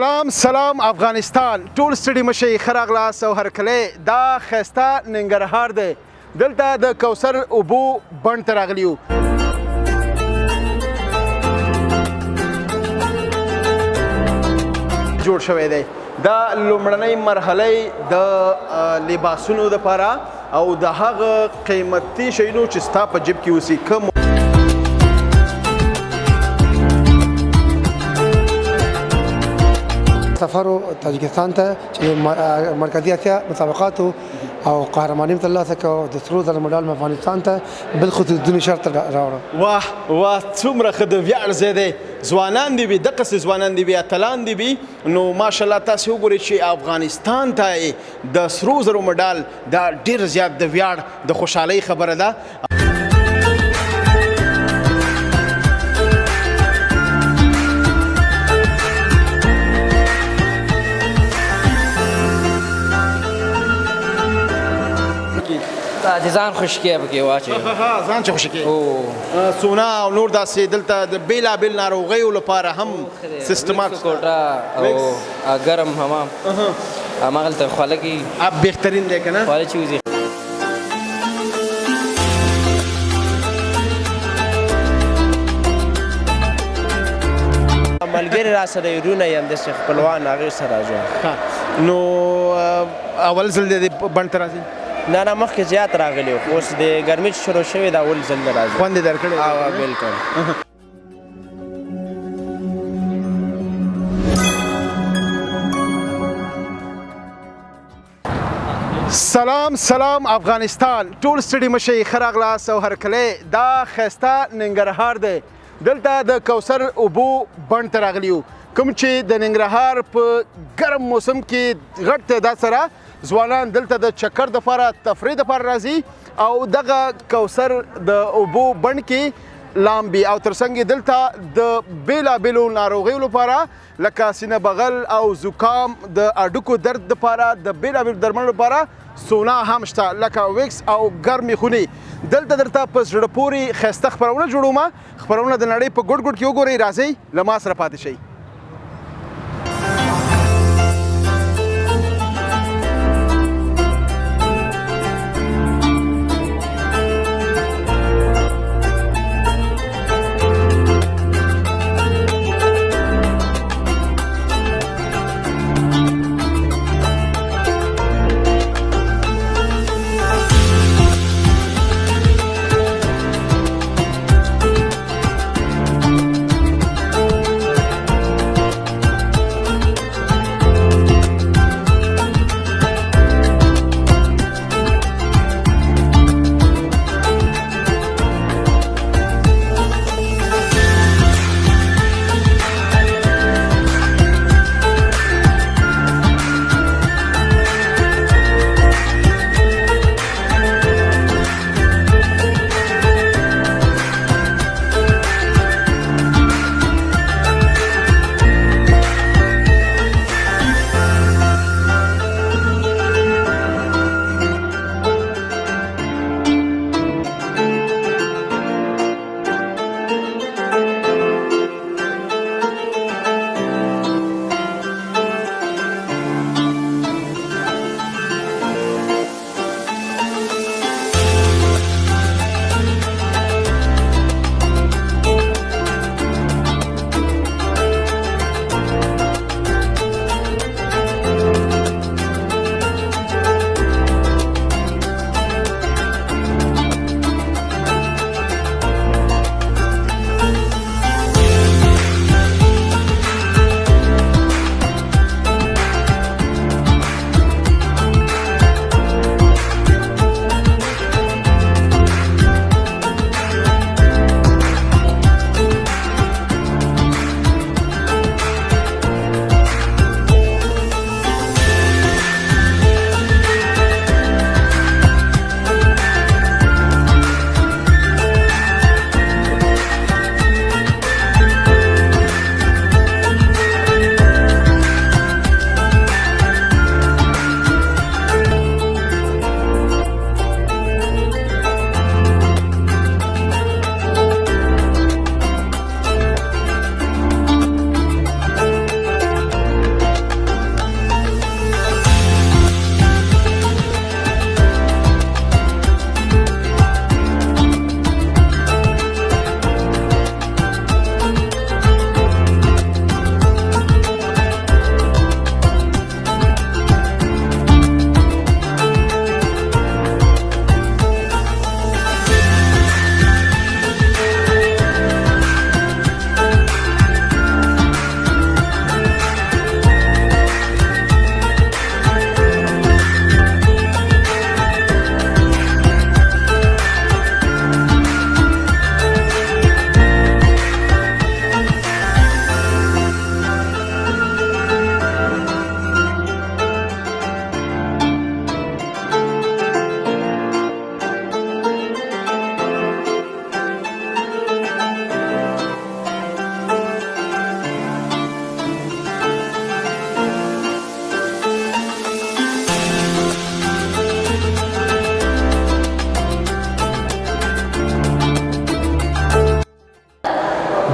سلام سلام افغانستان ټول ستړي مشي ښه راغلاست او هرکلی. دا ښایسته ننګرهار دی، دلته د کوثر اوبو بڼ ته راغلي یو. جوړ شوی دی دا لومړنۍ مرحله د لباسونو دپاره او د هغه قیمتي شیانو چې ستا په جیب کې اوسي کوم سفر تاجکستان ته چې مرکزی اسیا مسابقاتو او قهرماني ترلاسه کړه، د سرو زرو مډال مې افغانستان ته بالخصوص دونی شهر ته راوړه. واه واه، څومره ښه د ویاړ ځای دی. ځوانان دې وي، دقسې ځوانان دې وي، اتلان دې وي. نو ماشاءالله تاسې وګورئ چې افغانستان ته د سرو زرو مډال، دا ډېر زیات د ویاړ د خوشحالۍ خبره ده. چې ځان خوش کې پکې واچي، ځان چې خوش کې او سونا او نور داسې دلته د بېلابېل ناروغیو لپاره هم سیستمات کوټه او ګرم حمام هماغلته خوله کې بهترین دی که نه، خوله چې وځي. ملګري را سره وروڼه یې همداسې خپلوان هغې سره راځو. نو اول ځل دی بڼ ته راځي؟ نه نه، مخکې زیات راغلي وو، اوس د ګرمي چې شروع شوې ده اول ځل دی راځي. خوند یې درکړی؟ او بالکل. سلام سلام افغانستان ټول ستړي مشي ښه راغلاست او هرکلی. دا ښایسته ننګرهار دی، دلته د کوثر اوبو بڼ ته راغلي یو، کوم چې د ننګرهار په ګرم موسم کې غټ تعداد سره ځوانان دلته د چکر دپاره تفریح دپاره راځي او دغه کوثر د اوبو بڼ کې لامبي او ترڅنګ یې دلته د بېلابېلو ناروغیو لپاره لکه سینه بغل او زکام، د هډوکو درد دپاره د بېلابېلو درملو لپاره سونا هم شته لکه ویکس او ګرمې خونې. دلته درته په زړه پورې ښایسته خپرونه جوړوم، خپرونه د نړۍ په ګوټ ګوټ کې وګورئ. راځئ له ما سره پاتې شئ.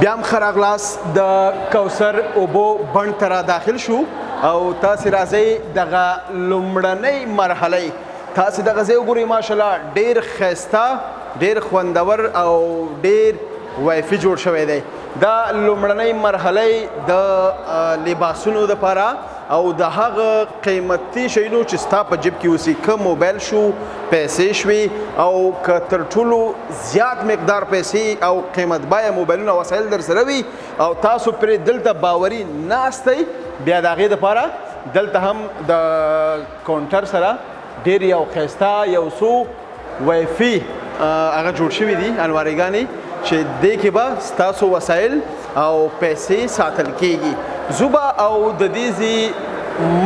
بیا هم ښه راغلاست د کوثر اوبو بڼ ته را داخل شو او تاسې راځئ دغه لومړنۍ مرحله تاسې دغه ځای وګورئ. ماشاءالله ډېر ښایسته، ډېر خوندور او ډېر وایفي جوړ شوی دی. دا لومړنۍ مرحله د لباسونو دپاره او د هغه قیمتي شیانو چې ستا په جیب کې اوسي، که موبایل شو، پیسې شوې، او که تر ټولو زیات مقدار پیسې او قیمت بیه موبایلونه او وسایل در سره وي او تاسو پرې دلته باوري ناستئ، بیا د هغې دپاره دلته هم د کاونټر سره ډېر یو ښایسته یو څو وایفي هغه جوړ شوي دي انواريګانې چې دې کې به ستاسو وسایل او پیسې ساتل کیږي. زه به او د دې ځای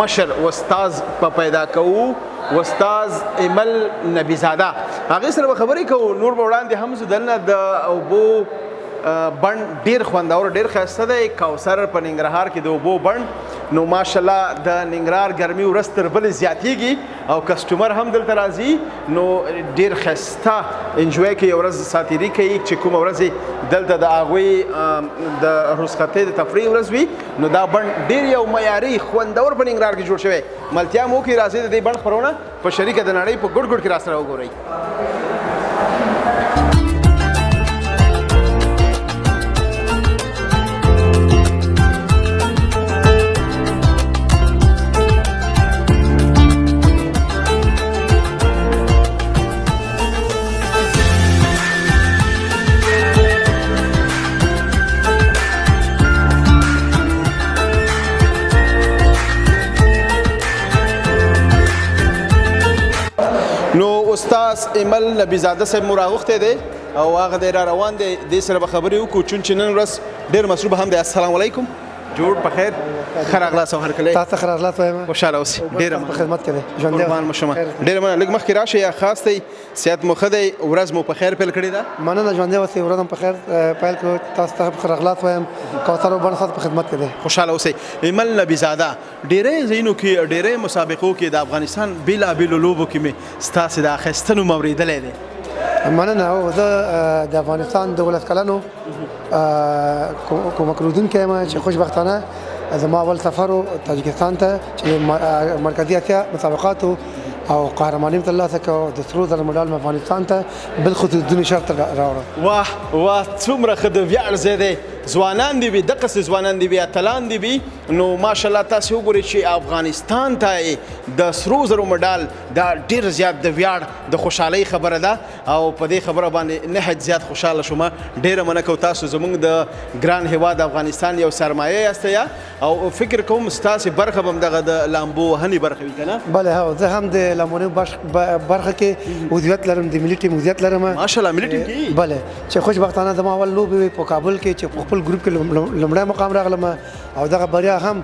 مشر استاد په پیدا کوو، استاد ایمل نبیزاده، هغې سره به خبرې کوو. نور به وړاندې هم ځو. دلته د اوبو بڼ ډېر خوندور، ډېر ښایسته دی. کوثر په ننګرهار کې د اوبو بڼ، نو ماشاءالله د ننګرهار ګرمي ورځ تر بلې زیاتیږي او customer هم دلته راځي، نو ډېر ښایسته enjoy کوي، ورځ ساتیري کوي. چې کومه ورځ دلته د هغوی د رخصتۍ د تفریح ورځ وي، نو دا بڼ ډېر یو معیاري خوندور په ننګرهار کې جوړ شوی. ملتیا مو وکړئ، راځئ د دې بڼ خپرونه په شریکه د نړۍ په ګوټ ګوټ کې راسره وګورئ. نو استاد ایمل نبیزاده صاحب مو راغوښتی دی او هغه دی را روان دی، دې سره به خبرې وکړو، چون چې نن ورځ ډېر مصروف هم دی. السلام علیکم، جوړ په خیر، ښه راغلاست او هرکلی. تاسو ښه راغلاست وایم، خوشحاله اوسئ. ډېره په خدمت کې دی، ژوندی قربان مو شمه. ډېره مننه. لږ مخکې راشئ، یا خاص دی، صحت مو ښه دی، ورځ مو په خیر پیل کړې ده؟ مننه، ژوندی اوسئ، ورځ مو په خیر پیل کړو. تاسو ته ښه راغلاست وایم، کوثر وبڼ ستاسو په خدمت کې دی. خوشحاله اوسئ. ایمل نبیزاده، ډېری ځایونو کې، ډېری مسابقو کې د افغانستان بېلابېلو لوبو کې مې ستاسې د اخیسته نوم اورېدلی دی. مننه. زه د افغانستان د 17 کلنو کومک روزونکی یم چې خوشبختانه زما اول سفر و تاجکستان ته چې مرکزي اسیا مسابقاتو او قهرماني مې ترلاسه کړه، د سرو زرو مډال مې افغانستان ته بالخصوص دونې شهر ته راوړه. واه واه، څومره ښه د ویاړ ځای دی. ځوانان دې وي، دقسې ځوانان دې وي، اتلان دې وي. نو ماشاءالله تاسې وګورئ چې افغانستان ته یې د سرو زرو مډال، دا ډېر زیات د ویاړ د خوشحالۍ خبره ده او په دې خبره باندې نهایت زیات خوشحاله شوم. ډېره مننه کوم، تاسو زموږ د ګران هیواد افغانستان یو سرمایه یاست او فکر کوم ستاسې برخه به هم دغه د لامبو وهنې برخه وي که نه؟ بله، هو، زه هم د لامبو برخه کې عضویت لرم، د ملي ټیم عضویت لرم. ماشاءالله، ملي ټیم کې؟ بله، چې خوشبختانه زما اول لوبې وې په کابل کې چې په خپل ګروپ کې لومړی مقام راغلم او دغه بریا هم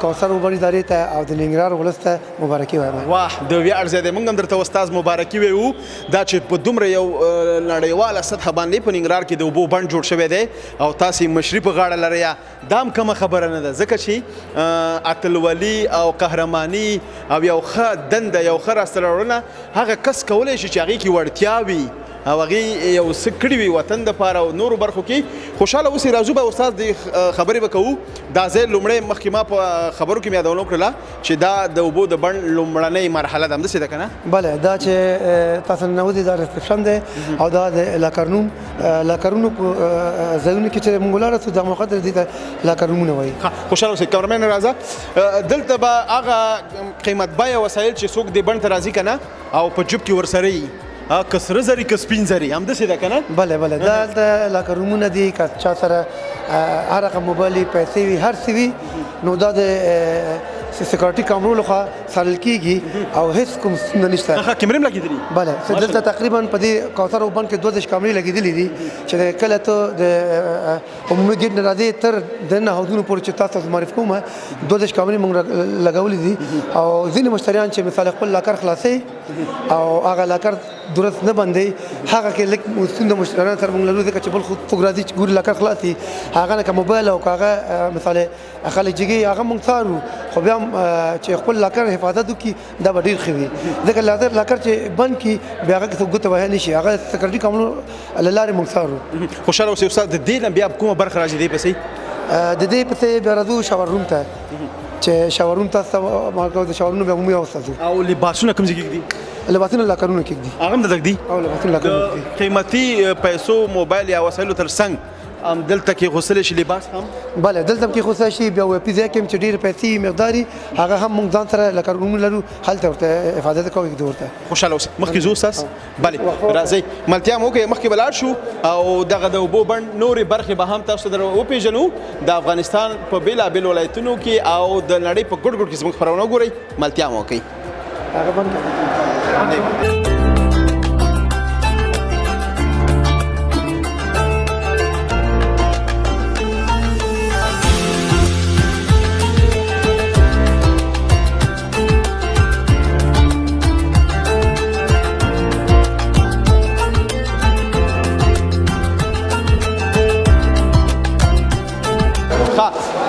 کوثر وبڼ ادارې ته او د ننګرهار ولس ته مبارکي وایم. واه، د ویاړ ځای دی. موږ هم درته استاد مبارکي وایو، دا چې په دومره یو نړیواله سطح باندې په ننګرهار کې د اوبو بند جوړ شوی دی او تاسې مشري په غاړه لرئ، دا هم کمه خبره نه ده، ځکه چې اتلولي او قهرماني او یو ښه دنده، یو ښه لاسته راوړنه هغه کس کولی شي چې هغې کې وړتیا وي او هغې یو څه کړي وي وطن دپاره او نورو برخو کې. خوشحاله اوسئ. راځو به استاد، دې خبرې به کوو. دا ځای لومړی مخکې ما په خبرو کې مې یادونه وکړله چې دا د اوبو د بڼ لومړنۍ مرحله ده، همداسې ده که نه؟ بله، دا چې تاسو ننوځئ دا reception دی او دا د locker room په ځایونو کې چې موږ ولاړ شو دا موقع دې ته locker room ونه وایي. خوشحاله اوسئ. cameraman راځه، دلته به هغه قیمت بیه وسایل چې څوک دې بڼ ته راځي که نه او په جیب کې ورسره یي، که سره زري که سپین زري، همداسې ده که نه؟ بله بله، دا هلته locker room ونه دي، که چا سره هر رقم موبایل وي، پیسې وي، هر څه وي، نو دا د security کامرو لخوا څارل کېږي او هېڅ کوم ستونزه نشته. ښه، کیمرې هم لګېدلي؟ بله، دلته تقریبا په دې کوثر وبڼ کې 22 کامرې لګېدلي دي چې کله ته د عمومي ګېټ نه راځې تر دننه حوضونو پورې چې تاسو ته معرفي کوم، 22 کامرې موږ لګولې دي. او ځینې مشتریان چې مثال خپل locker خلاصوي او هغه locker درست نه بندوي، هغه کې لږ ستونزه مشتریان سره موږ لرو، ځکه چې بل خو څوک راځي چې ګوري locker خلاص وي، هغه نه که موبایل او که هغه مثال خلک جګي هغه موږ څارو، خو بیا هم چې خپل لاکر حفاظت وکړي دا به ډیر ښه وي، ځکه لاکر چې بند کړي بیا هغه کې څوک ګوته وهلی شي، هغه سکرټي کمرو له لارې موږ څارو. خوشحاله اوسئ استاد. د دې نه بیا کومه برخه راځي دې پسې؟ د دې پسې بیا راځو شاور روم ته، چې شاور روم تاسو ته د شاور روم بیا عمومي هاوس ته ځو. او لباسونه کوم ځای کې ږدي؟ لباسونه لاکرونو کې ږدي. هغه هم دلته ږدي؟ او لباسونه لاکرونو کې ږدي. قیمتي پیسو، موبایل یا وسایلو تر څنګ هم دلته کې غوسل شي لباس هم؟ بله، دلته هم کې غوسل شي. بیا وی پی ځای کې چې ډېر پیسې مقداري هغه هم موږ ځان سره لکه رومونه لرو، هلته ورته حفاظت کوو ږدو ورته. خوشحاله اوسئ. مخکې ځو استاد؟ بله راځئ ملتیا مو وکړئ، مخکې به لاړ شو او دغه د اوبو بند نورې برخې به هم تاسو در وپېژنو د افغانستان په بېلابېلو ولایتونو کې او د نړۍ په ګوټ ګوټ کې. زموږ خپرونه وګورئ، ملتیا مو وکړئ. هغه بند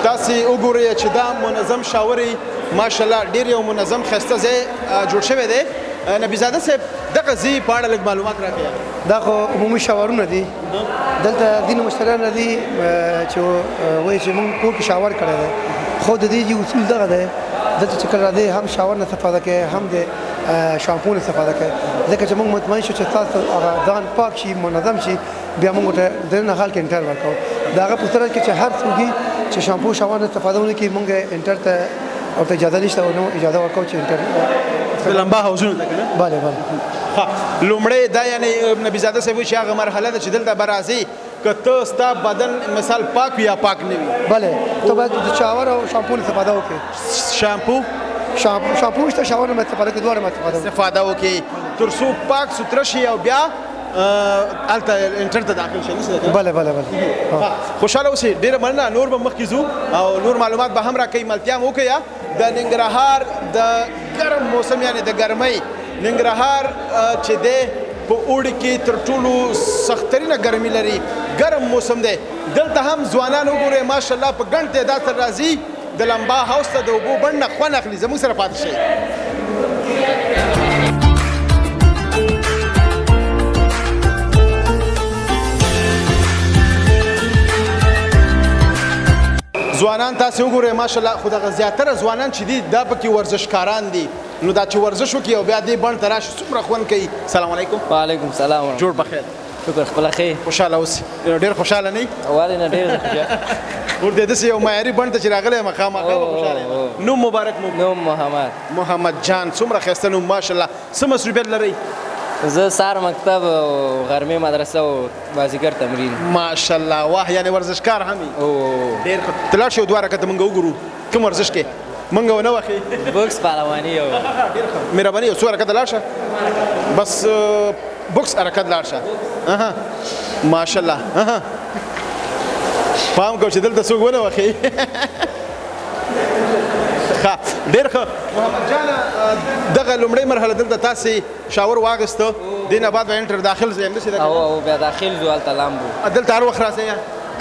تاسې وګورئ چې دا منظم شاوري ماشاءالله ډېر یو منظم ښایسته ځای جوړ شوی دی. نبیزاده صاحب دغه ځای په اړه لږ معلومات راکړئ. دا خو عمومي شاورونه دي، دلته ځینې مشتریان راځي چې وایي چې موږ کور کې شاور کړی دی، خو د دې اصول دغه دی، دلته چې کله راځي هم شاور نه استفاده کوي هم د شامپو نه استفاده کوي، ځکه چې موږ مطمئن شو چې تاسو هغه ځان پاک شي منظم شي، بیا موږ ورته دننه حال کې انټر ورکوو. د هغه په صورت کې چې هر څوک چې شامپو شاور نه استفاده ونه کړي موږ انټر ته ورته اجازه نشته او نو اجازه ورکوو چې انټر د لمبا حوضونو ته که نه؟ بله بله. ښه، لومړی دا یعنې نبیزاده صاحب وایي چې هغه مرحله ده چې دلته به راځې که ته ستا بدن مثال پاک وي یا پاک نه وي. بله، ته باید د شاور او شامپو نه استفاده وکړې. شامپو؟ شامپو شته، شاور نه استفاده کړې، دواړه استفاده وکړې. استفاده وکړې تر څو پاک سوتره شي او بیا هلته انټر ته داخل شي. بله بله بله. خوشحاله اوسئ، ډېره مننه. نور به مخکې ځو او نور معلومات به هم راکوي. ملتیا مو وکړئ. د ننګرهار د ګرم موسم یعنې د ګرمۍ، ننګرهار چې دی په اوړي کې تر ټولو سخترینه ګرمي لري، ګرم موسم دی. دلته هم ځوانان وګورئ ماشاءالله په ګڼ تعداد سره راځي د لمبا هاوس ته د اوبو بند نه خوند اخلي. زموږ سره پاتې شئ. ځوانان تاسې وګورئ ماشاءالله، خو دغه زیاتره ځوانان چې دي دا پکې ورزشکاران دي، نو دا چې ورزش وکړي او بیا دې بڼ ته راشي څومره خوند کوي. سلام علیکم. وعلیکم سلام. جوړ په خیر. شکر، خپله ښه. خوشحاله اوسې. ډېر خوشحاله نه یې؟ ولې نه، ډېر خوشحاله. ور دې داسې یو معیاري بڼ ته چې راغلی یم خامخا به خوشحاله یم. نوم مبارک مو؟ نوم محمد. محمد جان، څومره ښایسته نوم ماشاءالله. څه مصروفیت لرئ؟ زه سهار مکتب او غرمې مدرسه او بازیګر تمرین. ماشاءالله، واه، یعنې ورزشکار هم یې. ډېر ښه. ته لاړ شې یو دوه رکعته موږ وګورو کوم ورزش کې موږ ونه وښې. بوکس پهلواني او ډېر ښه، مهرباني. یو څو رکعته لاړ شه بس، بوکس حرکت لاړ شه. ماشاءالله، پام کوه چې دلته څوک ونه وښي. ښه، ډېر ښه. محمد جانه، دغه لومړۍ مرحله دلته تاسې شاور واخیسته، دې نه بعد به انټر داخل ځئ همداسې ده؟ او بیا داخل ځو، هلته لامبو. دلته هر وخت راځئ؟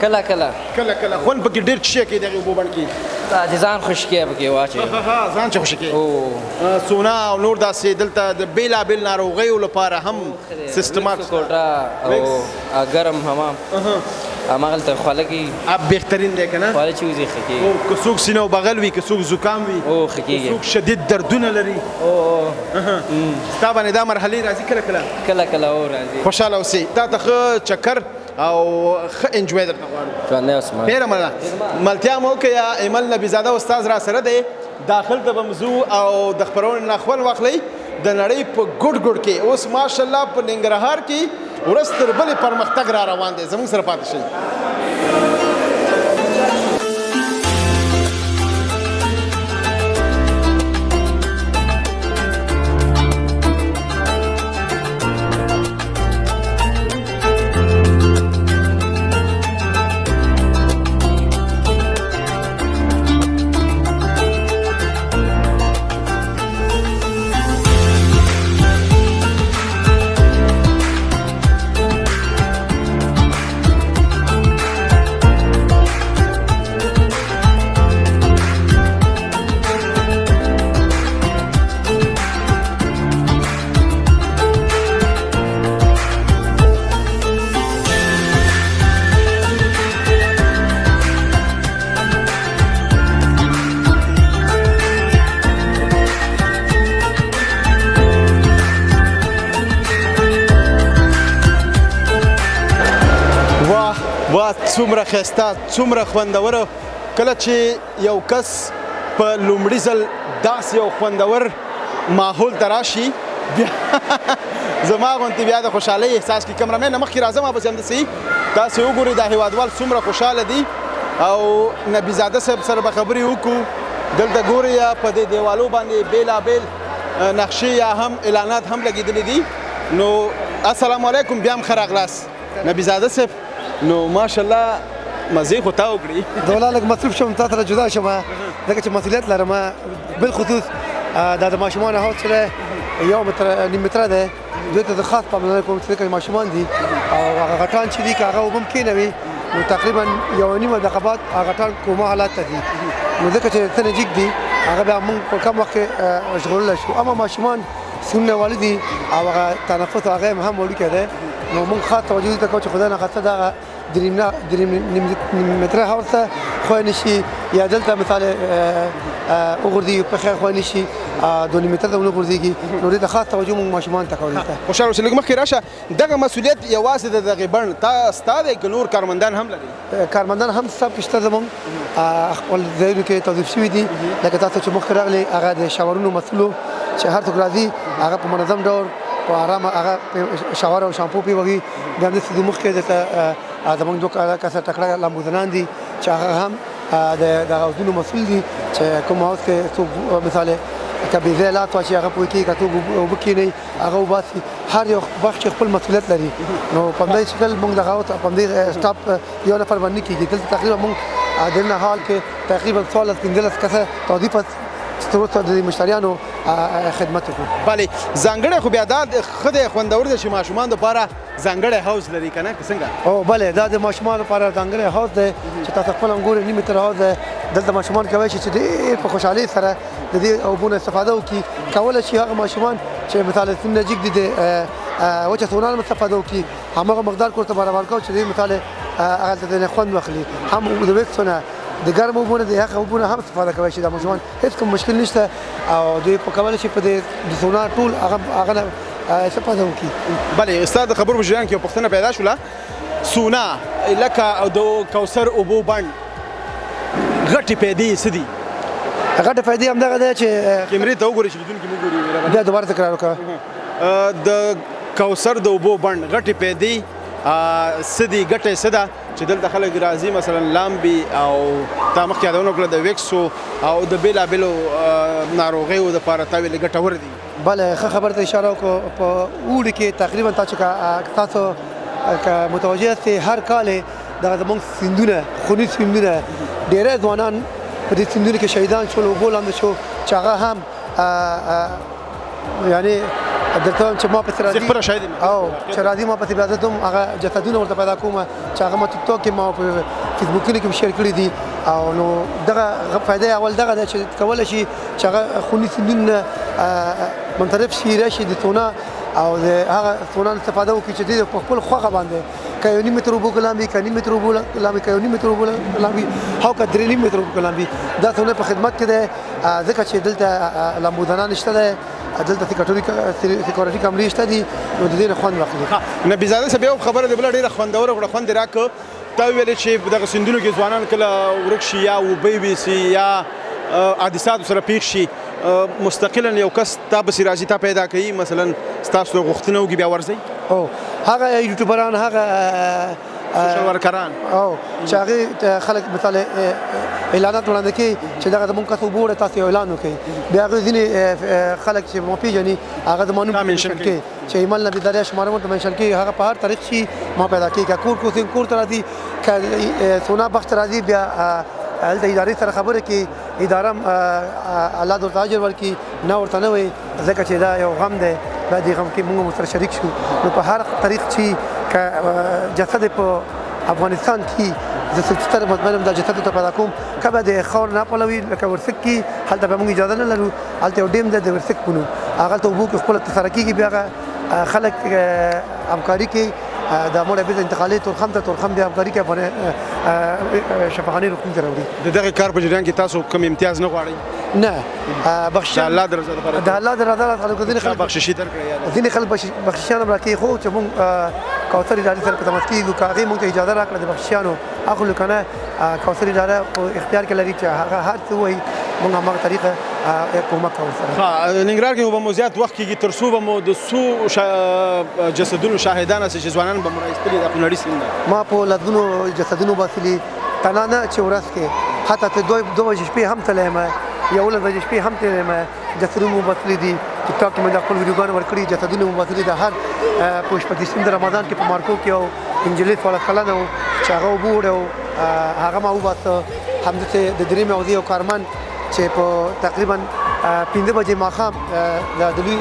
کله کله. کله کله. خوند پکې ډېر څه شی کوي دغې اوبو بڼ کې؟ دا چې ځان خوشکې پکې واچوي. ځان چې خوشې کوي. سونا او نور داسې دلته د بېلابېل ناروغیو لپاره هم سیستمات. کوټه او ګرم حمام هماغلته خوله کېږي. بهترین دی که نه؟ خوله چې وځي ښه کېږي. که څوک سینه او بغل وي، که څوک زکام وي، ښه کېږي. که څوک شدید دردونه لري. ستا باندې دا مرحلې راځي کله کله؟ کله کله راځي. خوشحاله اوسې. تا ته ښه چکر او ښه انجوای درته غواړو. ژوندی اوسې. ډېره مننه. ملتیا مو وکړه. ایمل نبیزاده استاد را سره دی، داخل ته به ځو او د خپرونې نه خوند واخلئ. د نړۍ په ګوټ ګوټ کې اوس ماشاءالله په ننګرهار کې ورځ تر بلې پرمختګ را روان دی. زموږ سره پاتې شئ. څومره ښایسته، څومره خوندوره. کله چې یو کس په لومړي ځل داسې یو خوندور ماحول ته راشي، بیا زما غونتې بیا د خوشحالۍ احساس کوي. کمرمین مخکې راځه، ما پسې همداسې تاسې وګورئ دا هېوادوال څومره خوشحاله دي. او نبیزاده صاحب سره به خبرې وکړو. دلته ګورئ په دې دیوالو باندې بېلابېل نقشې یا هم اعلانات هم لګېدلي دي. نو السلام علیکم، بیا هم ښه راغلاست نبیزاده صاحب. نو ماشاءالله مزې خو تا وکړي. زه والله لږ مصروف شوم، تا سره جدا شوم ځکه چې مسؤلیت لرم. بالخصوص دا د ماشومانو حوض چې دی یو متر نیم متره دی، دوی ته زه خاص پاملرنه کوم چې ځکه ماشومان دي او هغه غټان چې دي که هغه اوبه هم کښېنوي نو تقریبا یوه نیمه دقیقه بعد هغه غټان کومه حالت ته ځي، نو ځکه چې څه نزدیک دي هغه بیا موږ په کم وخت کې ژغورلی شو. اما ماشومان سنونه والي دي او هغه تنفس هغه هم وړوکی دی، نو موږ خاص توجه دې ته کوو چې خدای نخواسته دغه درې نیم متره حوض ته خوی نه شي، یا دلته مثال وغورځېږي، پښه خوی نه شي، 2.5 متره ته ونه غورځېږي. نو دې ته خاص توجه موږ ماشومان ته کوو. دلته خوشحاله اوسې. لږ مخکې راشه، دغه مسؤلیت یوازې د دغې بڼ تا ستا دی که نور کارمندان هم لري؟ کارمندان هم سب کې شته زموږ خپل ځایونو کې توظیف شوي دي. لکه تاسو چې مخکې راغلي هغه د شاورونو مسؤل چې هر څوک راځي هغه په منظم ډول په آرامه هغه شاور او شامپو پې وهي. بیا همداسې د مخکې دلته زموږ دوه کسه تکړه لامبوزنان دي چې هغه هم د حوضونو مسؤل دي چې کوم حوض کې څوک مثال که بې ځایه لاس واچوي هغه پوه کېږي، که څوک اوبه کښېنوي هغه وباسي. هر یو بخش کې خپل مسؤلیت لري. نو په همدې شکل موږ دغه حوض په همدې سټاپ یو نفر باندې کېږي. دلته تقریبا موږ دننه هال کې تقریبا 14 15 کسه توظیف چې تر اوسه د مشتریانو خدمت وکړو. بله ځانګړی خو بیا دا ښه دی، خوندور دی چې ماشومان دپاره ځانګړی حوض لري که نه، که څنګه؟ او بله دا د ماشومانو لپاره ځانګړی حوض دی چې تاسو خپل هم ګورئ، نیم متر حوض دی. دلته ماشومان کولی شي چې ډېر په خوشحالۍ سره د دې اوبو نه استفاده وکړي. کولی شي هغه ماشومان چې مثال سن نزدیک دي د وچه سونا نه استفاده وکړي، هماغه مقدار کور ته برابر کوو چې دوی مثال هغلته د خوند واخلي. هم د ویکسو نه، د ګرمو اوبو نه، د یخ اوبو نه هم استفاده کولی شي. دا ماشومان هېڅ کوم مشکل نشته او دوی په کولی شي په دې د سونا ټول هغه نه استفاده وکړي. بله ستا د خبرو په جریان کې یو پوښتنه پیدا شوله، سونا لکه د کوثر اوبو بند غټې پیدې یې څه دي؟ غټې فایدې همدغه دی چې کیمرې ته وګورئ چې لیدونکي مو ګوري. بیا دوباره تکرار وکړه. د کوثر د اوبو بند غټې پیدې څه دي، ګټه یې څه ده چې دلته خلک راځي مثلا لامبي او تا مخکې یادونه وکړه د ویکسو او د بېلابېلو ناروغیو دپاره تا ویلې ګټور دي؟ بله ښه خبر ته اشاره وکړو. په اوړي کې تقریبا تاسو که متوجه یاستئ هر کال دغه زموږ سیندونه، خوني سیندونه، ډېری ځوانان په دې سیندونو کې شهیدان شول، اوبو لاندې شو، چې هغه هم یعنې درته وایم چې ما پسې راځي، زه خپله شاهد یم. او چې راځي ما پسې بیا زه ځم هغه جسدونه ورته پیدا کوم چې هغه ما ټیک ټاک کې ما په فیسبوکونو کې شیر کړي دي. او نو دغه فایده یې اول دغه ده چې کولی شي چې هغه خوني سیندونه منصرف شي، راشي د سونا او د هغه سونا استفاده وکړي چې دوی په خپل خوښه باندې که یو نیم متر اوبو کې لامبي، که نیم متر اوبو لامبي، که یو نیم متر اوبو لامبي او که درې نیم متر اوبو کې لامبي، دا سونا په خدمت کې دی. ځکه چې دلته لامبوزنان شته دی، دلته سکیورټي کمرې شته دي، نو د دې نه خوند واخلي. نبیزاده صاحب یو خبره دې بله ډېره خوندوره وکړه، خوند یې راکړ. تا وویلې چې په دغه سیندونو کې ځوانان کله ورک شي یا اوبه یې ویسي یا حادثاتو سره پېښ شي، مستقلاً یو کس تا پسې راځي، تا پیدا کوي، مثلا ستاسو غوښتنه وکړي بیا ورځئ؟ هو، هغه یوټیوبران، هغه سوشل ورکران او چې هغې خلک مثال اعلانات وړاندې کوي چې دغه زموږ کس اوبه وړی، تاسو یو اعلان وکړئ. بیا هغوی ځینې خلک چې ما پېژني هغه زما نوم منشن کوي چې ایمل نبي زاده شماره ورته منشن کوي، هغه په هر طریق چې ما پیدا کوي. که کور کوسیم کور ته راځي، که سونا بخش ته راځي، بیا هلته ادارې سره خبرې کوي، اداره الله دې ورته اجر ورکړي، نه ورته نه وایي، ځکه چې دا یو غم دی، دا دې غم کې موږ هم ورسره شریک شو. نو په هر طریق چې که جسد په افغانستان کې زه ستر مطمئن یم دا جسد ورته پیدا کوم، که به د خاور نه پلوي لکه ورسک کې، هلته به موږ اجازه نه لرو، هلته یو ډیم دی د ورسک په نوم، هغلته اوبو کې خپله ترسره کېږي، بیا هغه خلک همکاري کوي، دا موړی بېرته انتقالوي تورخم ته، تورخم بیا همکاري کوي افغان شفاخانې روغتون ته راوړي. د دغه کار په جریان کې تاسو کوم امتیاز نه غواړئ؟ نه، بخششان د الله د رضا لپاره، د الله د رضا لپاره. ځینې خلک بخششي درکړي، ځینې خلک بخششان هم راکوي، خو چې موږ کوثر ادارې سره په تماس کېږو، که هغې موږ ته اجازه راکړه د بخششانو اخلو که نه کوثر اداره په اختیار کې لري چې هغه هر څه وایي، موږ هماغه طریقه کومک کوو سره. ښه، ننګرهار کې خو به مو زیات وخت کېږي، تر څو به مو د څو جسدونو شاهدان هسې چې ځوانان به مو را ایستلي دا خونړي سیند؟ ما په لسګونو جسدونو باسلي، تنها نه چې ورځ کې، حتی ته 2 بجې شپې هم تللی یم، 11 بجې شپې هم تللی یم، جسدونه مو باسلي دي. ټیک ټاک کې مې د خپل ویډیوګانو ورکړي، جسدونه مو باسلي. د هر په 26 د رمضان کې په مارکو کې یو نجلۍ 14 کلنه و چې هغه اوبه وړی و، هغه ما وباسه. همداسې د درېیمې حوزې یو کارمند چې په تقریبا 5 بجې ماښام د لوی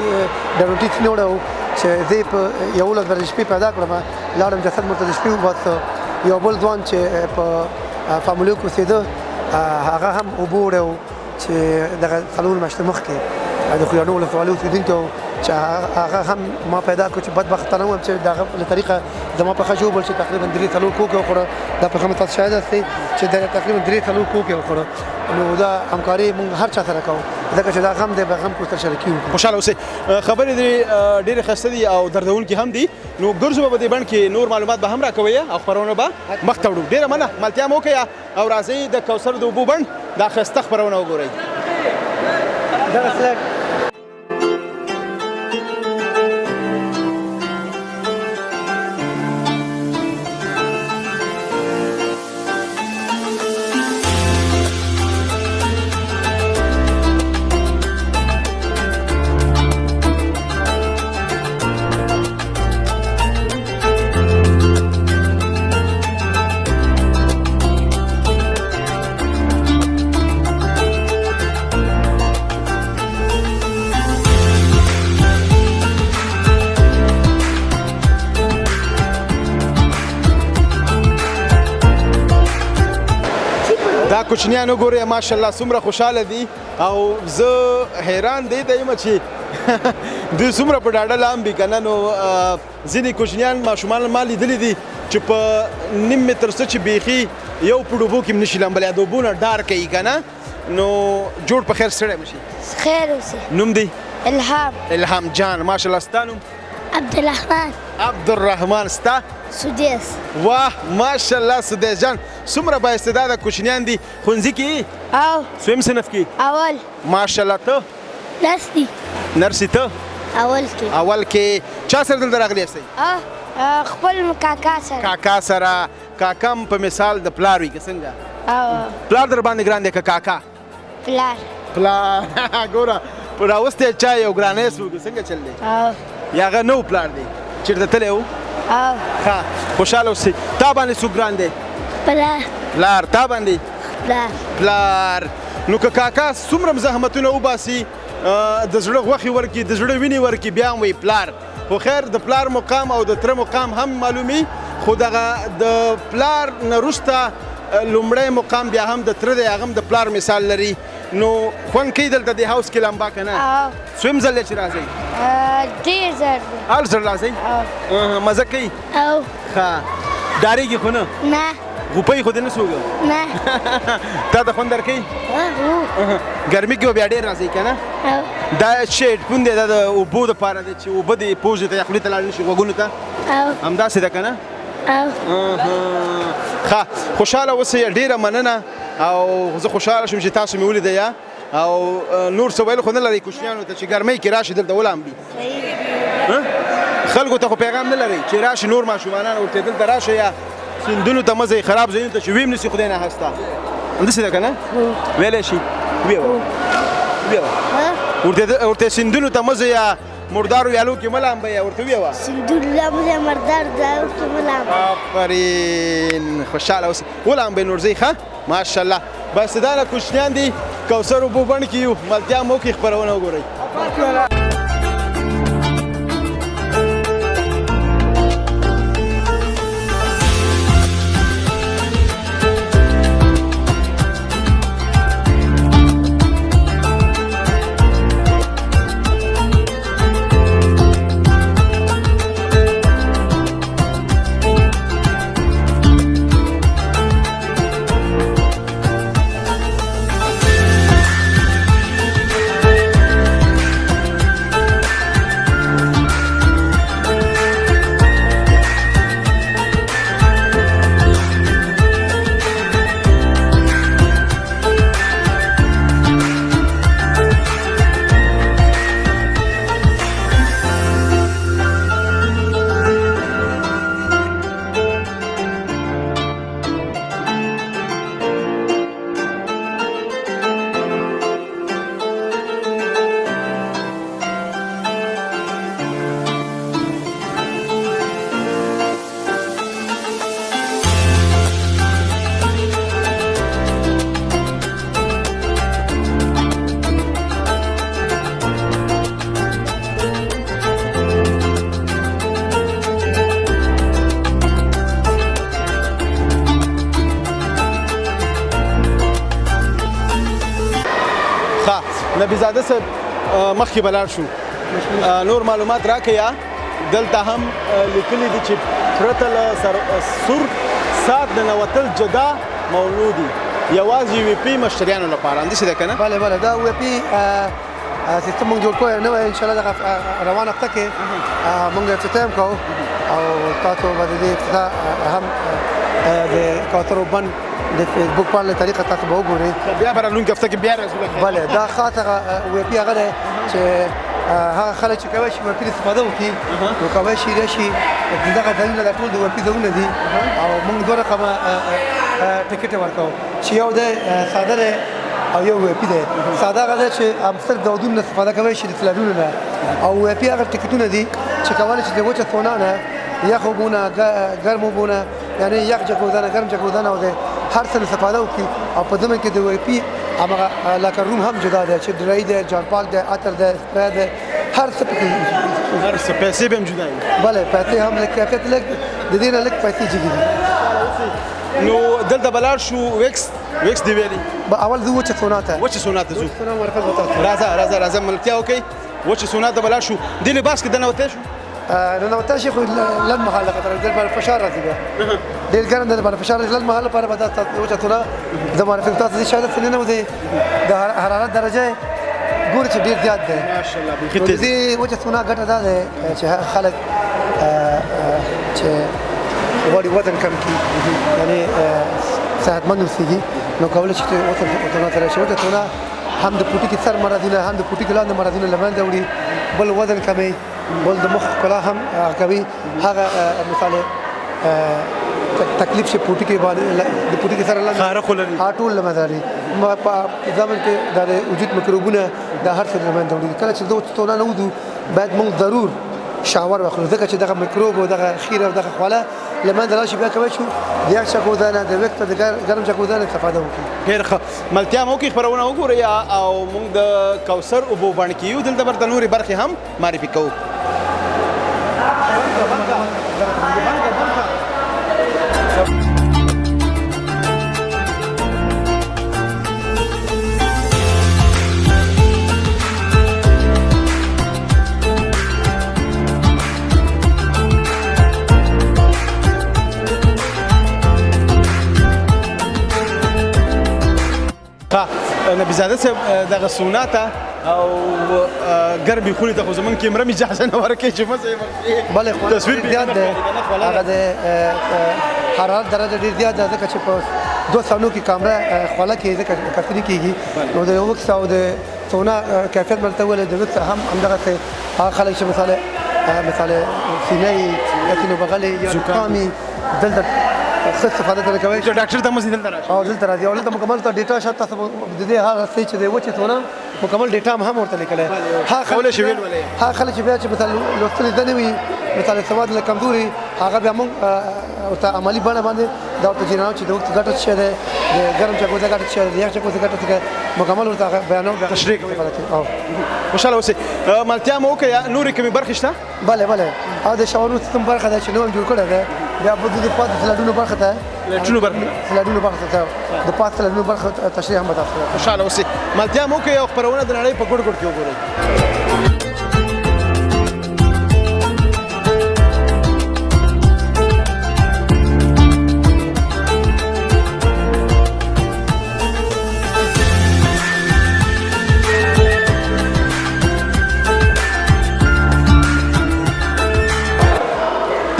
ډرونټي سیند وړی و چې زه یې په 11 بجې شپې پیدا کړم، لاړم جسد مې ورته د شپې وباسه. یو بل ځوان چې په فامیلیو کې اوسېده هغه هم اوبه وړی و چې دغه 4 میاشتې مخکې د خوږیاڼو ولسوالۍ اوسېدونکی و چې هغه هم ما پیدا کړ چې بدبختانه وم چې د هغه له طریقه زما پښه ژوبل چې تقریبا 3-4 کوکې وخوړه. دا پښه مې تاسو شاهد یاستئ چې تقریبا 3-4 کوکې وخوړه. نو دا همکاري موږ هر چا سره کوو، ځکه چې دا غم دی، به غم کې ورسره شریکي وکړو. خوشحاله اوسئ. خبرې دې ډېرې ښایسته دي او دردونکې هم دي، نو ګرځو به په دې بڼ کې نور معلومات به هم راکوئ او خپرونه به مخته وړو. ډېره مننه، ملتیا مو وکړئ او راځئ د کوثر د اوبو بڼ دا ښایسته خپرونه وګورئ. دغه سلایډ دا کوچنیان وګورئ، ماشاءالله څومره خوشحاله دي، او زه حیران دی ته یم چې دوی څومره په ډاډه لامبي که نه. نو ځینې کوچنیان ماشومان ما لیدلي دي چې په نیم متر څه چې بیخي یو په اوبو کې هم نشي لامبلی، د اوبو نه ډار کوي که نه. نو جوړ په خیر، ستړی مه شي. خیر اوسې. نوم دی؟ الهام. الهام جان، ماشاءالله. ستا نوم؟ عبدالرحمن. عبدالرحمن. ستا؟ سدیس. واه ماشاءالله سدیس جان، څومره با استعداده کوچنیان دي. ښوونځي کې؟ او. څویم صنف کې؟ اول. ماشاءالله. ته؟ نرسي. نرسي. ته؟ اول کې. اول کې. چا سره دلته راغلي یاستئ؟ خپل کاکا سره. کاکا سره. کاکا هم په مثال د پلار وي که څنګه؟ او. پلار در باندې ګران دی که کاکا؟ پلار. پلار. ګوره راوستی چا یو ګرانی سو که څنګه چل دی؟ او. یا هغه نه و پلار دی، چېرته تللی و؟ او. ښه، خوشحاله اوسئ. تا باندې څوک ګران دی؟ پلار. پلار. تا باندې؟ پلار. پلار. نو که کاکا څومره زحمتونه وباسي، د زړه غوښې ورکړي، د زړه وینې ورکړي، بیا هم وایي پلار. خو خیر، د پلار مقام او د تره مقام هم معلومي، خو دغه د پلار نه وروسته لومړی مقام بیا هم د تره دی، هغه هم د پلار مثال لري. نو خوند کوي دلته دې حوض کې لمبا که نه؟ او. څویم ځل دی چې راځئ؟ ډېر ځل دی. هر ځل راځئ؟ او. مزه کوي؟ او. ښه، ډارېږي خو نه؟ نه. غوپۍ خو دې نه سوږه؟ نه. تا ته خوند درکوي؟ او. ګرمي کې به بیا ډېر راځئ که نه؟ او. دا چې هیډفون دی، دا د اوبو دپاره دی چې اوبه دې پوزې ته یا خولې ته لاړ نه شي، غوږونو ته. او. همداسې ده که نه؟ او. ښه، خوشحاله اوسئ، ډېره مننه. او زه خوشحاله شوم چې تاسو مې ولیدئ. او نور څه ویل خو نه لرئ کوچنیانو ته چې ګرمۍ کې راشي دلته ولامبي؟ خلکو ته خو پیغام نه لرئ چې راشي نور ماشومانان ورته دلته راشي، یا سیندونو ته مه ځئ، خراب ځایونو ته چې ویم نسي خدای نه هسته. همداسې ده که نه؟ ویلی شي؟ ویې وایه. ورته سیندونو ته مه ځئ، یا مردارو ویالو کې مه لامبئ، ورته ویې وایه. سیندونو ته مه ځئ، مردارو ځایو کې مه لامبئ. آفرین، خوشحاله اوسئ. ولامبئ نور ځئ. ښه، ماشاءالله. بس دا نه کوچنیان دي، کوثر اوبو بڼ کې یو. ملتیا مو وکړئ، خپرونه وګورئ. ښه نبیزاده صاحب، مخکې به لاړ شو، نور معلومات راکړئ. دلته هم لیکلي دي چې پرته له سور ساعت ننوتل جدا ممنوع دي، یوازې وي پي مشتریانو لپاره. همداسې ده که نه؟ بله بله، دا وي پي سیستم موږ جوړ کړی نوی، ان شاء الله دغه روان هفته کې موږ افتتاح هم کوو، او تاسو به د دې افتتاح هم د کوترو بند د فیسبوک پاڼې له طریقه تاسو به وګورئ. بیا به راتلونکې هفته کې بیا راځو. بله، دا خاص هغه وي پي هغه دی چې هغه خلک چې کوی شي وي پي استفاده وکړي، نو کوی شي راشي. دغه ځایونه دا ټول د وي پي ځایونه دي، او موږ دوه رقمه ټکټ ورکوو چې یو دی ساده دی او یو وي پي دی. ساده هغه دی چې صرف د اودونو نه استفاده کوی شي، د سلادونو نه، او وي پي هغه ټکټونه دي چې کولی شي د وچه سونا نه، یخ اوبو نه، ګرم اوبو نه، یعنې یخ جکوزانه، ګرم جکوزانه، او د هر څه نه استفاده وکړي. او په ضمن کې د وي پي همغه لاکر روم هم جدا دی چې ډرای دی، جان پاک دی، عطر دی، سپری دی، هر څه پکې، هر څه. پیسې به هم جدا وي؟ بله، پیسې هم لږ کیفیت لږ د دې نه لږ پیسې جګې دي. نو دلته به لاړ شو. ویکس ویکس دی ویلي؟ به اول ځو وچه سونا ته. وچه سونا ته ځو. سونا معرفت به تاسو. راځه راځه راځه، ملتیا وکړئ. وچه سونا ته به لاړ شو. دې لباس کې دننوتی شو؟ ننوتی شي، خو لنډ مهال لپاره، ډېر باندې فشار راځي، بیا ډېر ګرم دی، باندې فشار راځي. لنډ مهال لپاره به تاسو وچه سونا زه معرفي کوم. تاسو شاید څه ننوځئ، د حرارت درجه ګورئ چې ډېر زیات دی. ماشاءالله، بیخي د تیز. دې وچه سونا ګټه دا ده چې هغه خلک چې غواړي وزن کم کړي، یعنې صحتمند اوسېږي، نو کولی شي چې وچه سونا ته راشي. وچه سونا هم د پوټکي سر مرضونه، هم د پوټکي لاندې مرضونه له منځه وړي، بل وزن کموي، بل د مخ ښکلا هم کوي. هغه مثال تکلیف چې پوټکي باندې د پوټکي سره لاندې خاره خو لري، ټول له منځه وړي. په ضمن کې د وجود میکروبونه د هر څه له منځه وړي. کله چې د وچې سونا نه وځو، باید موږ ضرور شاور واخلو، ځکه چې دغه میکروب او دغه خیره او دغه خوله له منځه لاړ شي. بیا کولی شو د یخ چکوزانه، د ویښته د ګرم چکوزانه استفاده وکړو. ډېر ښه، ملتیا مو وکړي. خپرونه وګورئ، او موږ د کوثر اوبو بڼ کې یو. دلته به درته نورې برخې هم معرفي کوو. نبیزاده صاحب، دغه سونا ته او ګرمې خونې ته خو زمونږ کیمره مې اجازه نه ورکوي چې مزه یې ورکړي. بله، تصویر زیات دی، هغه د حرارت درجه ډېر زیات ده، ځکه چې په 2 ثانیو کې کامره خوله کې ځکه کتنې کېږي. نو د وکس او د سونا کیفیت مرته ویل، د وکس هم همدغسې هغه خلک چې مثال سینه یې یا سینه بغلې یا زکامي، دلته ښه استفاده ترې کوی شي. ډاکټر ته مو دلته راشي او دلته راځي، او دلته مکمل ته ډیټا شته. تاسو د دې هغه څه چې د وچې سونا مکمل ډیټا هم ورته لیکلی، کولی شي ولولئ. هغه خلک چې بیا چې مثلا لوستل زده نه وي، مثلا سواد له کمزوري، هغه بیا موږ ورته عملي بڼه باندې دا ورته جینانو چې د وخت ګټه څه ده، د ګرم چکوزه ګټه څه ده، د یخ چکوزه ګټه څه ده، مکمل ورته هغه بیانو تشریح کوي. خوشحاله اوسئ. ملتیا مو وکړه. نورې کومې برخې شته؟ بله بله، او د شاورو سیستم برخه ده چې نوم جوړ کړی دی. بیا به د پاتې سلاډونو برخه ته، لټونو برخه، سلاډونو برخه ته، د پاتې سلاډونو برخه تشریح هم به تاسو. خوشحاله اوسئ. ملتیا مو وکړئ او خپرونه د نړۍ په ګوټ ګوټ کې وګورئ.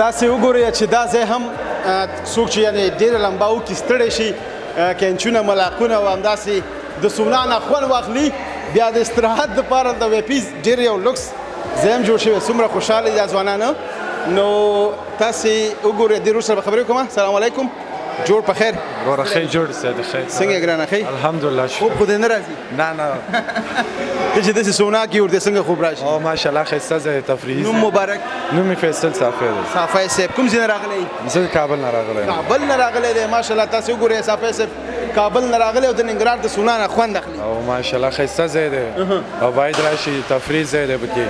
تاسې وګورئ چې دا ځای هم څوک چې یعنې ډېره لمبا وکړي، ستړی شي، کینچونه، ملاقونه او همداسې د سونا نه خوند واخلي، بیا د استراحت دپاره د ویپیز ډېر یو لوکس ځای هم جوړ شوی. څومره خوشحاله دي دا ځوانان. نو تاسې وګورئ، دې وروسته به خبرې وکړم. سلام علیکم، جوړ په خیر؟ وروره ښه جوړ سه د خیر. څنګه ګرانه ښه؟ الحمدلله شکر. خوب خو دې نه راځي؟ نه نه. ته چې داسې سونا کې ورته څنګه خوب راشي؟ او ماشاءالله ښایسته ځای تفریحي. نوم مبارک؟ نوم مې فیصل صافی دی. صافی صاحب، کوم ځای نه راغلی؟ زه د کابل نه راغلی یم. کابل نه راغلی دی، ماشاءالله. تاسې وګورئ، صافی صاحب کابل نه راغلی او د ننګرهار د سونا نه خوند اخلي. او ماشاءالله ښایسته ځای دی، او باید راشي، تفریح ځای دی پکې،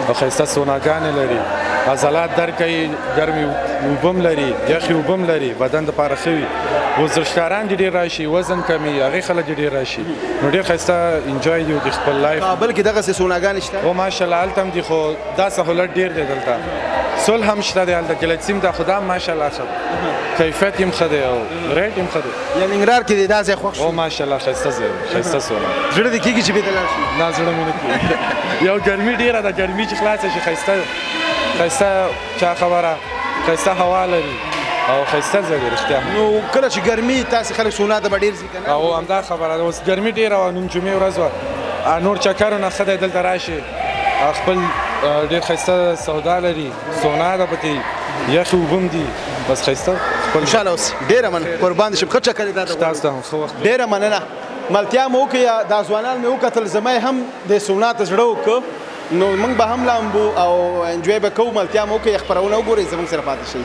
او ښایسته سوناګانې لري. عضلات درک کوي، ګرمې اوبه هم لري، یخې اوبه هم لري، بدن دپاره ښه وي. ورزشکاران دې ډېر راشي، وزن کمي، هغې خلک دې ډېر راشي، نو ډېر ښایسته enjoy دی وکړي خپل life. کابل کې دغسې سوناګانې شته؟ او ماشاءالله هلته هم دي، خو دا سهولت ډېر دی دلته. سول هم شته دی هلته، کلسیم ده، خو دا هم ماشاءالله ښه کیفیت یې هم ښه دی او rate یې هم ښه دی. یا ننګرهار کې دی دا ځای خوښ شو؟ او ماشاءالله ښایسته ځای دی، ښایسته سونا. زړه دې کېږي چې بېرته لاړ شي؟ نه، زړه مې نه کېږي. یو ګرمي ډېره ده، ګرمي چې خلاصه شي ښایسته ښایسته چا خبره ښایسته هوا لري او ښایسته ځای دی رښتیا. نو کله چې ګرمي تاسې خلک سونا ته به ډېر ځي که نه؟ او همدا خبره ده، اوس ګرمي ډېره وه، نن جمعې ورځ وه، نور چکرونه ښه دی دلته راشي، خپل ډېر ښایسته سودا لري، سونا ده پکې، یخې اوبه هم دي، بس ښایسته خپل. خوشحاله اوسئ، ډېره مننه، قربان دې شم، ښه چکر یې دا تاسو ته هم ښه وخت. ډېره مننه، ملتیا مو وکړه. دا ځوانان مې وکتل، زما یې هم د سونا ته زړه وکړ، نو موږ به هم لامبو او enjoy به کوو. ملتیا مو وکړئ، خپرونه وګورئ، زموږ سره پاتې شئ.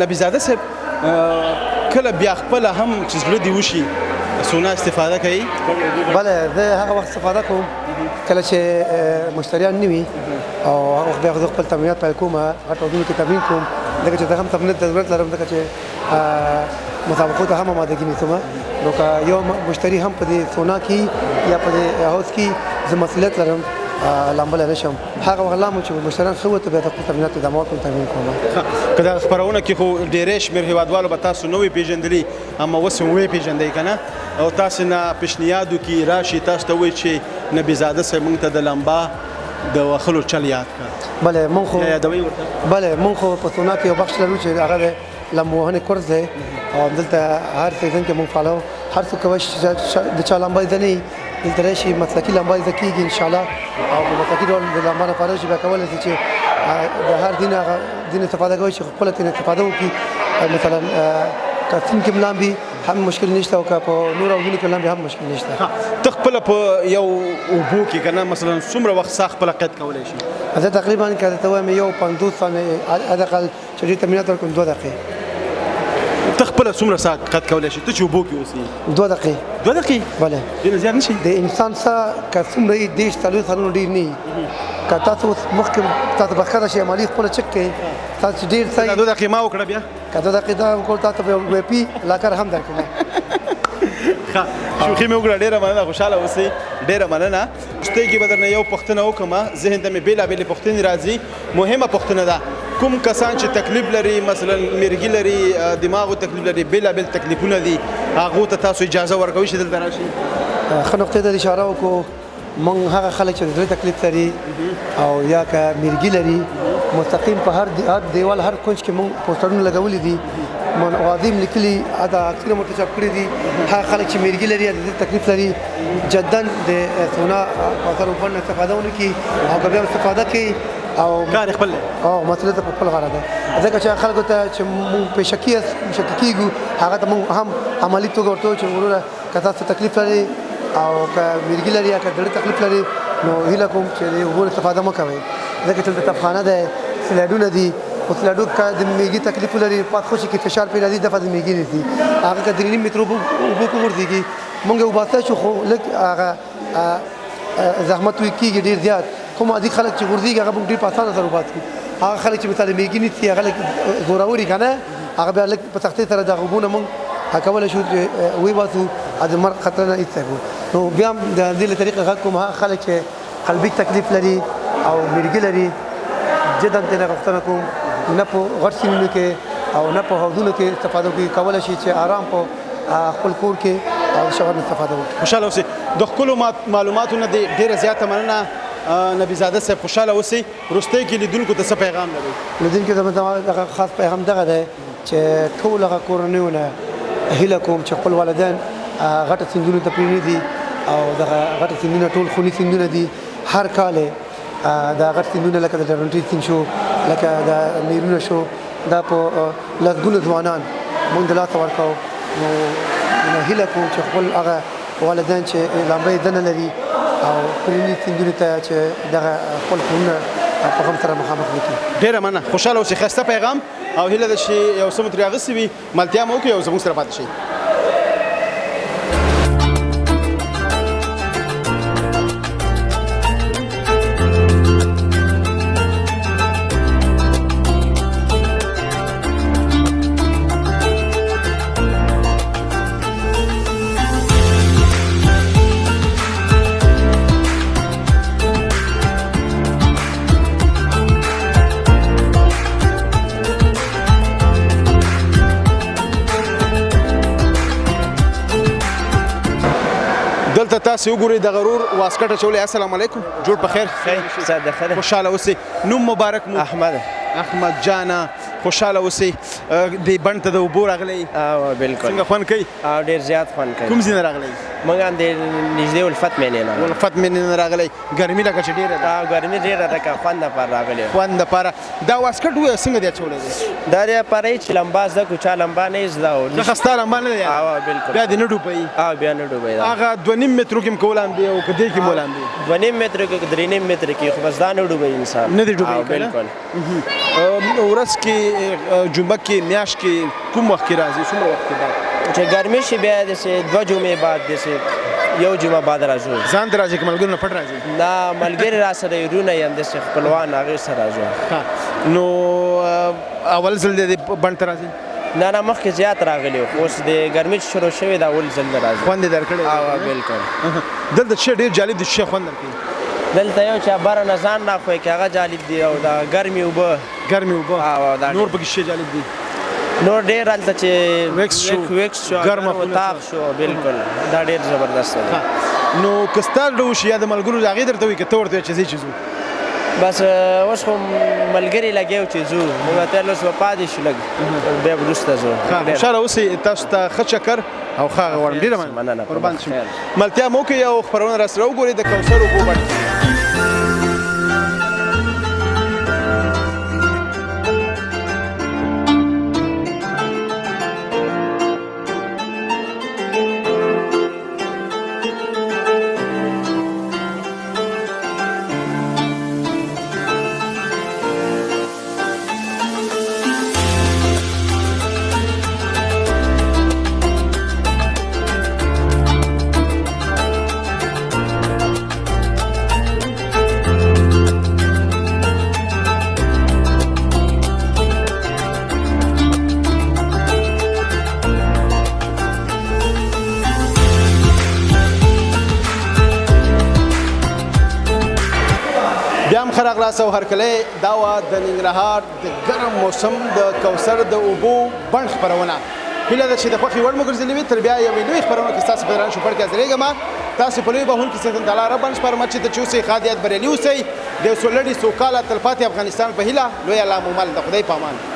نبیزاده صاحب، کله بیا خپله هم چې زړه دې وشي سونا استفاده کوي؟ بله، زه هغه وخت استفاده کوم کله چې مشتریان نه وي، او هغه وخت بیا زه خپل تمرینات پیل کوم، غټ حوضونو کې تمرین کوم، ځکه چې زه هم تمرین ته ضرورت لرم، ځکه چې مسابقو ته هم آمادګي نیسم. نو که یو مشتری هم په دې سونا کې یا په دې حوض کې، زه مسؤلیت لرم، لامبلی نه شم. هغه وخت لامو چې مشتریان ښه وو، ته بیا د خپل تمریناتو ادامه ورکړم، تمرین کوم. که دغه خپرونه کې خو ډېری شمېر هېوادوالو به تاسو نه وي پېژندلي، اما اوس هم ویې پېژندئ که نه؟ او تاسې نه پیشنیادو کې راشي تاسو ته وایي چې نبیزاده صاحب موږ ته د لمبا د وهلو چل یاد کړه. بله، مونږ خو یادوئ ورته؟ بله، مونږ خو په سونا کې یو بخش لرو چې هغه د لمبو وهنې کورس دی، او دلته هر season کې مونږ follow هر څوک کولی شي چې د چا لمبا زده نه وي دلته راشي، مسلکي لمبا زده کېږي انشاءالله، او په مسلکي ډول د لمبا نه فارغ شي، بیا کولی شي چې د هر دین هغه دین استفاده کوي چې خپله ترې استفاده وکړي. مثلا که سیند کې هم لامبي هم مشکل نشته، او که په نورو حوضونو کې لامبي هم مشکل نشته. ته خپله په یو اوبو کې که نه مثلا څومره وخت ساه خپله قید کولی شي؟ زه تقریبا که درته ووایم یو 50 ثانیې حداقل چې ډېر تمرینات ورکړم 2 دقیقې. ته خپله څومره ساه قید کولی شي ته چې اوبو کې اوسې؟ 2 دقیقې. 2 دقیقې؟ بله. دې نه زیات نه شي؟ د انسان ساه که څومره یې 30 40 ثانیو ډېر نه وي. که تاسو اوس مخکې تاسو به ښکته شئ عملي خپله چک کړئ، تاسو ډېر ساه 2 دقیقې ما وکړه بیا؟ که 2 دقیقې دا وکړو تاسو به وی پي لاکر هم درکړم. ښه، شوخي مې وکړه، ډېره مننه، خوشحاله اوسئ، ډېره مننه. وروستۍ کې به درنه یو پوښتنه وکړم، ذهن ته مې بېلابېلې پوښتنې راځي. مهمه پوښتنه ده، کوم کسان چې تکلیف لري، مثلا مرګي لري، دماغو تکلیف لري، بېلابېل تکلیفونه دي، هغو ته تاسو اجازه ورکوئ چې دلته راشي؟ ښه نقطې ته اشاره وکړو. مونږ هغه خلک چې د زړه تکلیف لري او یا که مرګي لري، مستقیم په هر دیوال هر کنج کې مونږ پوسټرونه لګولي دي، مونږ اوازې هم لیکلي، حتی عکسونه مو ورته چاپ کړي دي. هغه خلک چې مرګي لري یا د زړه تکلیف لري، جدا د سونا کوثر اوبو نه استفاده ونه کړي، او که بیا استفاده کوي او کار خپل دی او مسؤلیت په خپل غاړه ده، ځکه چې خلکو ته چې مونږ پېشکي شکي کېږو، هغه ته مونږ هم عملي توګه ورته وایو چې وروره که تاسو تکلیف لرئ او که مرګي لري یا که زړه تکلیف لري، نو هیله کوم چې د اوبو استفاده مه کوئ، ځکه چې دلته تفخانه ده، سلایډونه دي، خو سلایډو که د میږي تکلیف ولري پات خوشي کې فشار پرې راځي، دفعه د میږي نیسي، هغه که 3.5 مترو اوبو کې وغورځېږي، مونږ یې وباسلی شو، خو لږ هغه زحمت وي کېږي ډېر زیات. کوم عادي خلک چې غورځېږي هغه موږ ډېر په اسانه سره وباسو، هغه خلک چې مثلا میږي نیسي هغه لږ زوروري که نه، هغه بیا لږ په سختۍ سره دغه اوبونه موږ کولی شو چې ویې باسو او د مرګ خطر نه ایسته کړو. نو بیا هم د دې له طریقې غږ کوم، هغه خلک چې قلبي تکلیف لري او مرګي لري، جدا ترې غوښتنه کوم نه په غټ سیندونو کې او نه په حوضونو کې استفاده وکړي، کولی شي چې آرام په خپل کور کې او شاور نه استفاده وکړي. خوشحاله اوسئ. د ښکلو معلوماتو نه دې ډېره زیاته مننه نبیزاده صاحب، خوشحاله اوسئ. وروستۍ کې لیدونکو ته څه پیغام لرئ؟ لیدونکو ته زما دغه خاص پیغام دغه دی چې ټول هغه کورنیو نه هیله کوم چې خپل والدین غټ سیندونو ته پرېنږدي، او دغه غټ سیندونه ټول خوني سیندونه دي، هر کال دا غټ سیندونه لکه د ډرونټي سیند شو، لکه د نیرونه شو، دا په لسګونو ځوانان موږ د لاسه ورکاو. نو هیله کوم چې خپل هغه والدین چې لامبۍ دنه لري او پرېنږدي سیندونو ته چې دغه خپل کورونه په غم سره مخامخ نه کړي. ډېره مننه، خوشحاله اوسئ. ښایسته پیغام او هیله ده چې یو څه مو ترې اخیستې وي. ملتیا مو وکړئ او زموږ سره پاتې شئ. تاسو وګورئ د غرور واسکټ اچولی. السلام علیکم، جوړ په خیر؟ خوشحاله اوسئ. نوم مبارک مو؟ احمد. احمد جانه خوشحاله اوسئ. دې بڼ ته د اوبو راغلی؟ او بالکل. څنګه خوند کوي؟ او ډېر زیات خوند کوي. کوم ځای نه راغلی؟ موږ هم د نږدې الفت مینې نه. الفت مینې نه راغلی. ګرمي لکه چې ډېره ده. ګرمي ډېره ده، که خوند دپاره راغلی. خوند دپاره. دا واسکټ ووایه څنګه دی اچولی دی؟ دا د پاره چې لمبا زده کړو، چا لمبا نه زده. ځکه ستا لمبا نه دی؟ او بالکل. بیا دې نه ډوبوي؟ او بیا نه ډوبوي. هغه 2.5 مترو کې هم که ولامبې او که دې کې هم ولامبې؟ 2.5 مترو کې، 3.5 مترو کې، خو بس دا نه ډوبوي انسان. نه دی ډوبوي؟ بالکل. ورځ کې، جمعه کې، میاشت کې، کوم وخت کې راځي؟ څومره وخت کې بعد؟ چې ګرمي شي بیا داسې 2 جمعې بعد، داسې 1 جمعه بعد راځو. ځان ته راځي که ملګرو نه پټ راځي؟ نه، ملګري را سره وروڼه یې همداسې خپلوان هغې سره راځو. نو اول ځل دی بڼ ته راځي؟ نه نه، مخکې زیات راغلي، خو اوس د ګرمي چې شروع شوې ده اول ځل دی راځو. خوند یې درکړی؟ او بالکل. دلته څه ډېر جالب دي، څه خوند درکوي؟ دلته یو چې بره نه ځان راښویي که هغه جالب دی، او دا ګرمې اوبه. ګرمې اوبه. نور پکې څه جالب دي؟ نور ډېر هلته چې ویکس شو، ویکس شو، ګرم اتاق شو، بالکل دا ډېر زبردست دی. نو که ستا زړه وشي یا د ملګرو هغې درته وایي که ته ورته چې ځې چې ځو؟ بس اوس خو ملګري لګیا وو چې ځو، موږ ته اوس به پاتې شو لږ، بیا وروسته ځو. خوشحاله اوسئ، تاسو ته ښه چکر او ښه هغه غواړم. ډېره مننه، قربان شم. ملتیا مو وکړئ او خپرونه راسره وګورئ د کوثر اوبو بڼ. بیا هم ښه راغلاست او هرکلی. دا وه د ننګرهار د ګرم موسم د کوثر د اوبو بڼ خپرونه. هیله ده چې د خوښې وړ مو ګرځېدلې وي. تر بیا یوې نوې خپرونه کې ستاسو په درانه چوپړ کې حاضرېږم. تاسو په لوی بهون کې څښتن تعالی رب سپارم چې ته چې اوسئ ښاد یاد بریالي اوسئ. د یو سولړي سوکاله تلپاتې افغانستان په هیله. لوی الله مو مل، د خدای په امان.